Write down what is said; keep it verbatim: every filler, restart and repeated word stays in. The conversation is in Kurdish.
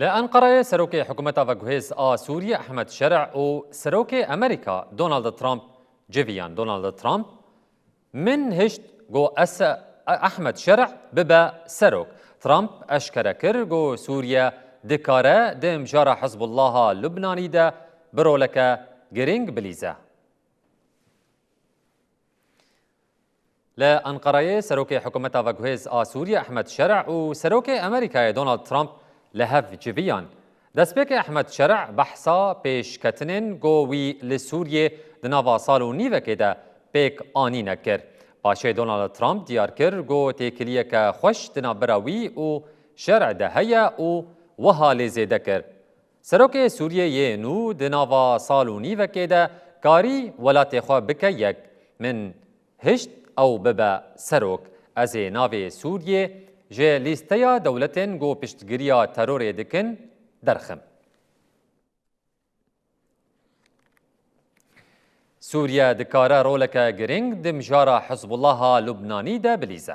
Li Enqereyê serokê hikûmeta veguhêz a Sûriyê Ehmed Şer'a û serokê Amerîka Donald Trump civiyan. Donald Trump, "Min hişt ku Ese-, Ehmed Şer'a bibe serok." Trump eşkere kir ku Sûriye dikare di mijara Hizbullaha Lubnanî de bi roleke girîng bilîze. Li Enqereyê serokê hikûmeta veguhêz a Sûriyê Ehmed Şer'a û serokê Amerîkayê Donald Trump li hev civiyan. Destpêkê Ehmed Şer'a behsa pêşketinên ku wî li Sûriyê di nava sal û nîvekê de pêk anîne kir. Paşê Donald Trump diyar kir ku têkiliyeke xweş di navbera wî û Şer'a de heye û wiha lê zêde kir: "Serokê Sûriyê yê nû di nava sal û nîvekê de karî welatê xwe bike yek. Min hişt ew bibe serok. Ez ê navê Sûriyê ji lîsteya dewletên ku piştgiriya terorê dikin derxim." Sûriye dikare roleke girîng di mijara Hizbullaha Lubnanî de bilîze.